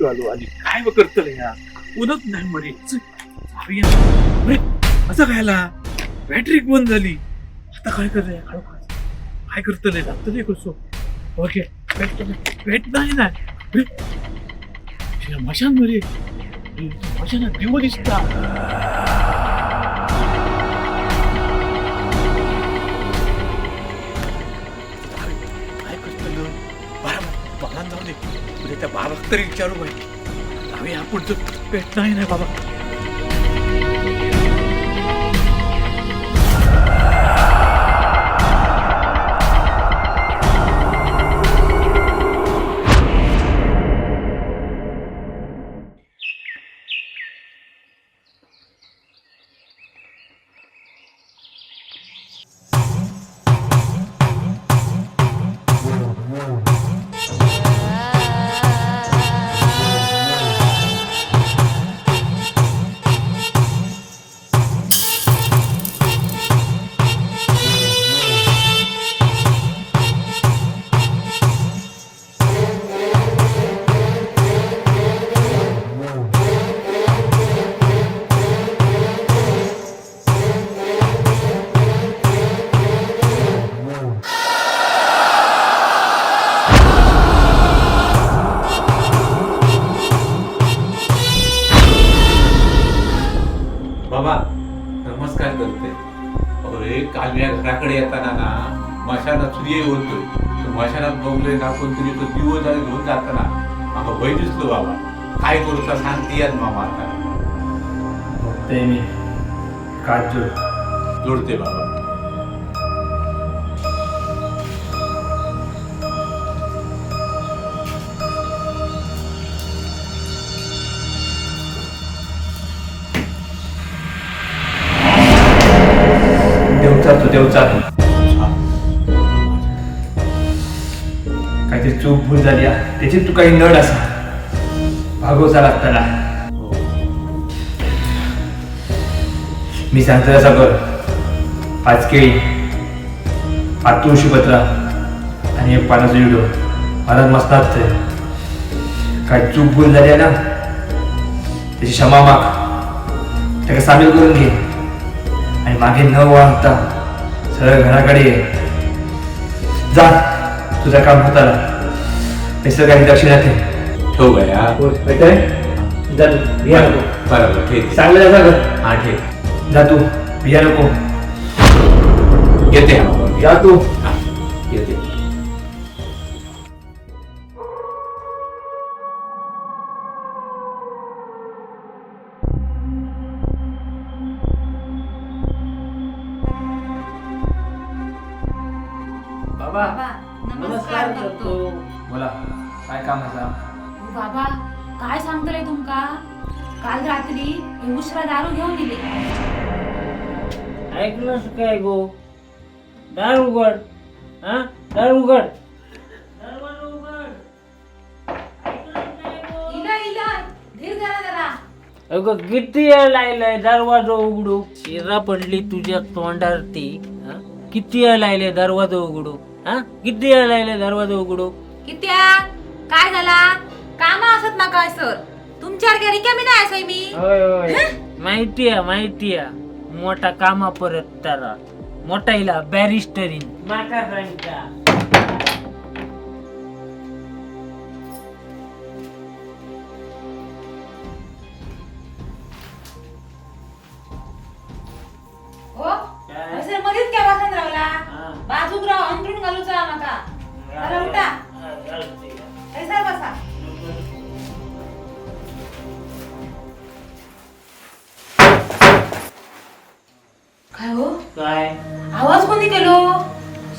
भेटू आलो आणि काय मग करतले ह्या उनच नाही मरे. अरे असं कायला बॅटरी बंद झाली. आता काय करतले? काय करतले? लागतले कसो? ओके भेट नाही ना. अरे मशान मरे, मशानात दिवो दिसता. काय करतलं? बरोबर बाबांना जाऊ दे, उद्या त्या बाबाक तरी विचारू बाई. आम्ही आपण तर भेट नाही ना बाबा. बाबा नमस्कार करते. अरे काल मी या घराकडे येताना ना मशानात सूर्य होतोय, तो मशानात बघलोय ना कोणतरी तो दिवो जरा घेऊन जाताना माका भय दिसलो बाबा. काय करूचा सांगते यात मामा आता. बघतोय मी, काच जोड. जोडते बाबा. देवचा तू देवचा तू. काहीतरी चूक भूल झाली हा. त्याची तू काही नड असा भागवचा लागताना. मी सांगतो तसा कर. 5 केळी, 5 तुळशीपत्र आणि एक पानाचं विडो महाराज मस्तात ते. काय चूक भूल झाली आहे ना त्याची क्षमा माग, त्याला सामील करून घे आणि मागे न वळता सरळ घराकडे ये. जा, तुझं काम होताला पैसे काही दक्षिणा ठेव. ठेव गया. जा तू, भिया नको. बरोबर ठीक. चांगलं जा गं. हा ठीक. जा तू, भिया नको. येते हा बाबा. जा तू. हा, येते. बाबा बाबा नमस्कार करतो. बोला, काय काम असा? ओ बाबा काय सांगतले तुमका, काल रात्री हे उशिरा दारू घेऊन दिले. ऐकलंस काय गो? दार उघड, हा दार उघड, दरवाजा उघड. ऐकलंस काय गो? इला इला धीर जरा जरा. अगं किती वेळ लागलाय दरवाजा उघडू? शिरा पडली तुझ्या तोंडावरती. हा? किती वेळ लागले दरवाजा उघडू? हा किती वेळ लागले दरवाजा उघडू? कित्या काय झाला? कामा असत माका सर, तुमच्यासारख्या रिकामी नाही असय मी. होय होय, माहिती आहे माहिती आहे. मोठा कामा परत तारा मोठा इला बॅरिस्टरीन माका सांगता. हो काय? सर मध्येच काय वासन रावला? हा. बाजूक राव, अंथरूण घालूचा माका. चला उठा. हा, घालते. सर बसा. काय हो? काय? आवाज कोणी केलो?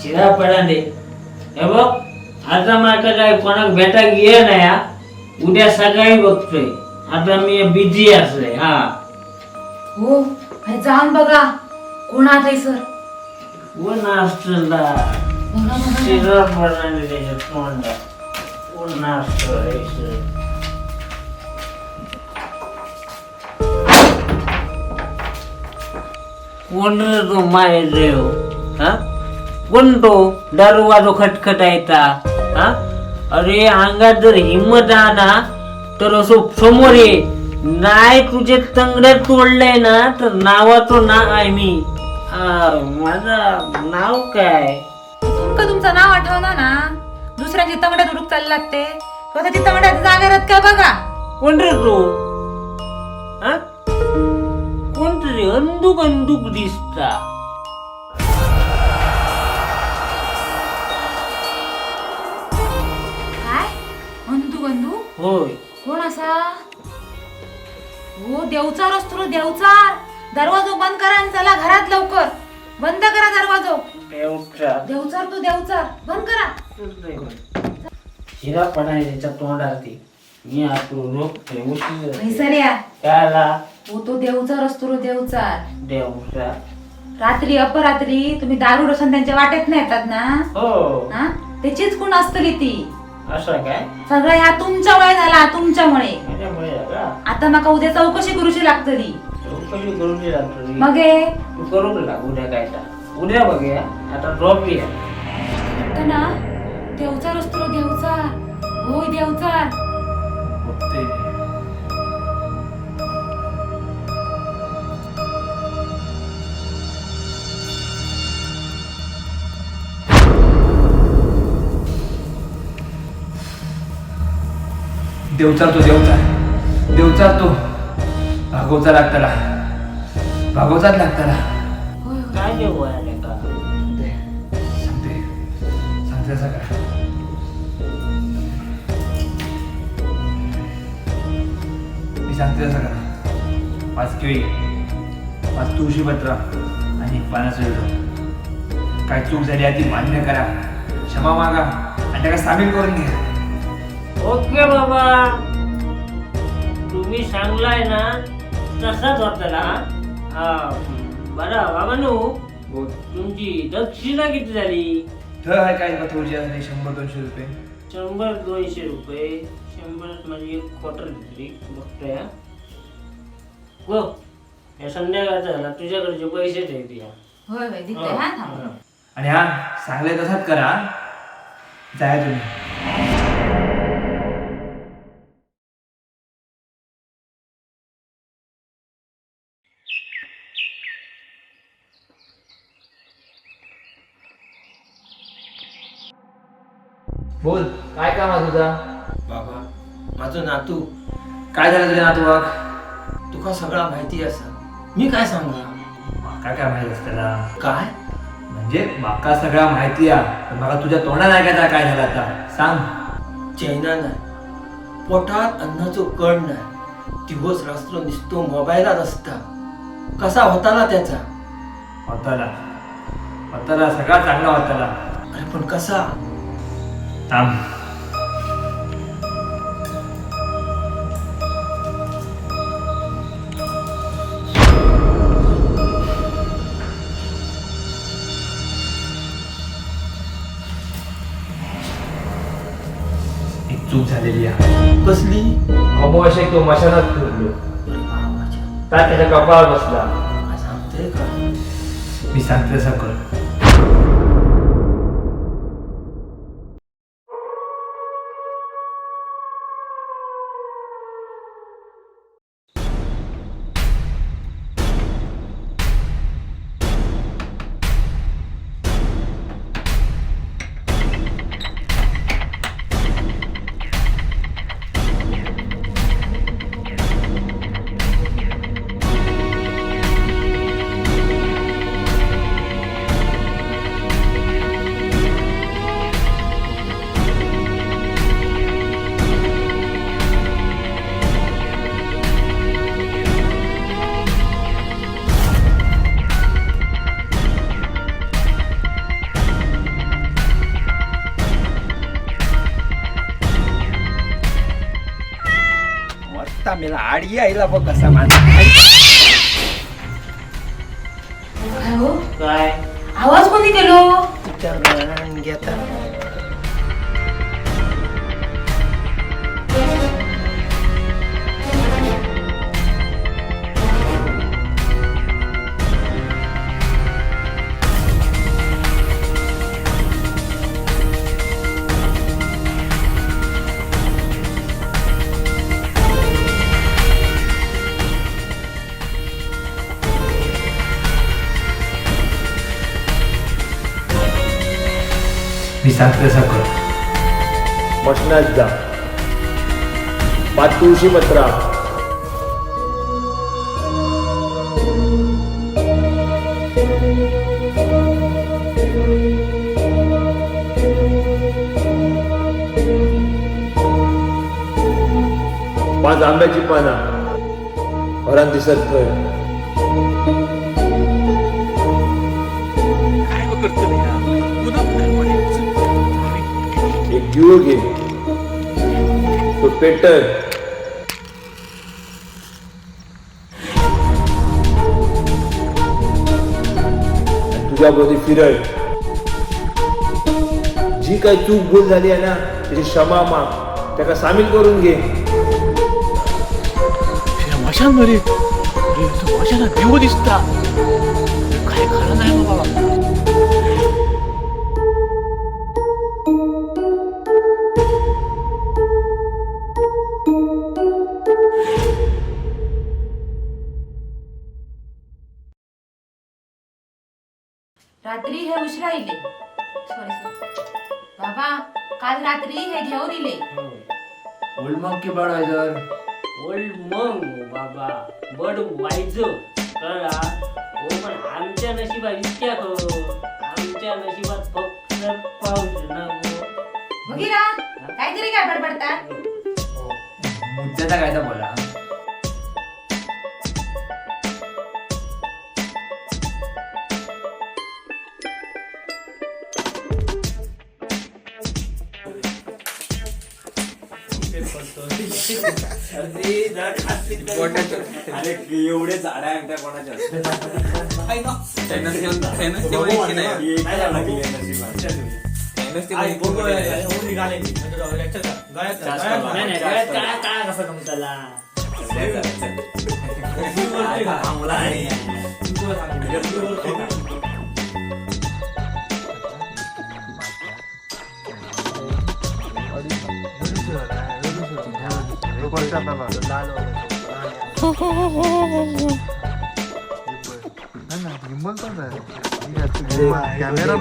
शिरा पडाले. हे बघ आता माका काय कोणाक भेटाक ये नाही हा. उद्या सकाळी बघतोय, आता मी बिझी असले हा. हो अरे जाऊन बघा कोण आलाय सर. कोण असला? बघा बघा. शिरा पडाले त्याच्या तोंडात. कोण असतं सर? कोण रे तो मायदेव? हा कोण तो दरवाजो खटखटायचा? हा अरे अंगात जर हिंमत आणा तर असो समोर ये. नाही तुझे तंगडे तोडले ना तर नावाचं ना आहे मी. माझं नाव काय? तुमका तुमचं नाव आठवना ना, दुसऱ्यांची तंगड्यात उडूक चाललात लागते, स्वतःची तंगड्यात जागेरात काय बघा. कोण रे तू? हा, कोण तुझे अंदुक अंदुक दिसता. काय अंदू गंदू? होय. कोण असा? हो देवचार असतो रे, देवचार. दरवाजो बंद करा आणि चला घरात लवकर. बंद करा दरवाजो. देवचा. देवचार तू, देवचार. बंद करा. हिरा पडाय त्याच्या तोंडावरती मी आपलो रोखतोय उशीर. म्हैसर्या. काय आला? हो तो देवचार असतो रे, देवचार. देवचा. रात्री अपरात्री तुम्ही दारू रसन त्यांच्या वाटेत नाही येतात ना? हो. हा, त्याचीच कोण असतली ती. असं काय? सगळं ह्या तुमच्यामुळे झाला, तुमच्यामुळे. माझ्यामुळे झाला? आता माका उद्या चौकशी करूशी लागतली. चौकशी करून लागतो. मग हे तू करू लाग उद्या काय ता. उद्या बघूया, आता ड्रॉप या. आता ना देवचार असतो रे, देवचार. होय देवचार. बघते. देवचार तो, देवचार, देवचार तो. भागवचा लागताला, भागवचाच लागताला. होय होय. काय देऊ आले का? सांगते, सांगते सगळं. मी सांगते सगळं. 5 केळी, 5 तुळशीपत्र आणि एक पानाचं विडो. काय चूक झाली आहे ती मान्य करा, क्षमा मागा आणि त्याला सामील करून घ्या. ओके बाबा, तुम्ही सांगलाय ना तसाच होताला. हा बरं बाबा नू, तुमची दक्षिणा किती झाली? थर आहे काय का थोडी झाली 100-200 रुपये. 100-200 रुपये. 100 माझी एक क्वार्टर घेतली बघतोय हा. गो या संध्याकाळचा झाला, तुझ्याकडचे पैसे ठेवते या. होय होय, दिसतंय हा, थांबा. आणि हा सांगले तसाच करा. जाया तुम्ही. बोल, काय काम आहे तुझा? बाबा, माझो नातू. काय झालं तुझ्या नातवाक? तुका सगळा माहिती असा, मी काय सांगा? माका काय माहित असताना? काय? म्हणजे माका सगळा माहिती आहे, पण माका तुझ्या तोंडात ऐकायचा काय झालं आता सांग. चैना नाही, पोटात अन्नाचो कण नाही, दिवस रात्र निसतो मोबाईलात असता. कसा होताला त्याचा? होताला, होताला, सगळा चांगला होताला. अरे पण कसा? थांब. एक चूक झालेली आहे. कसली? अमावस्येक तो मशानात फिरलो. अरे बाबाच्या. का त्याच्या कपाळावर बसला. काय सांगते का? मी सांगते तसं कर. मस्त मेला आडी आईला बघ कसा माझा. काय हो? काय? आवाज कोणी केलो? तुझ्या घेता. मी सांगते तसा कर. मशनात जा, 5 तुळशी पत्रा, 5 आंब्याची पाना घरात दिसत थंय. काय करतले या? उदक नाही मरे. एक दिवो घे, तो पेटय. आणि तुझ्या भोवती फिरय. जी काही चूक भूल झाली आहे ना त्याची क्षमा माग, त्याका सामील करून घे. मशान मरे. अरे तो मशाना देव दिसता. अरे, काय खरं नाही बाबा. रात्री हे उशिरा इले. सॉरी सॉरी बाबा, काल रात्री हे घेऊन इले. ओल्ड मग की बडवायझर? ओल्ड मंग बाबा, बड वायझ कळला हो. पण आमच्या नशिबात इतक्या हो, आमच्या नशिबात फक्त पाऊस ना हो. बघिरा काहीतरी काय बडबडतात. मुद्द्याचा कायदा बोला. एवढे झाड आहे कोणाच्या? नाही नाही, गळ्यात काळा काळा कसा जमताला? कॅमेरा.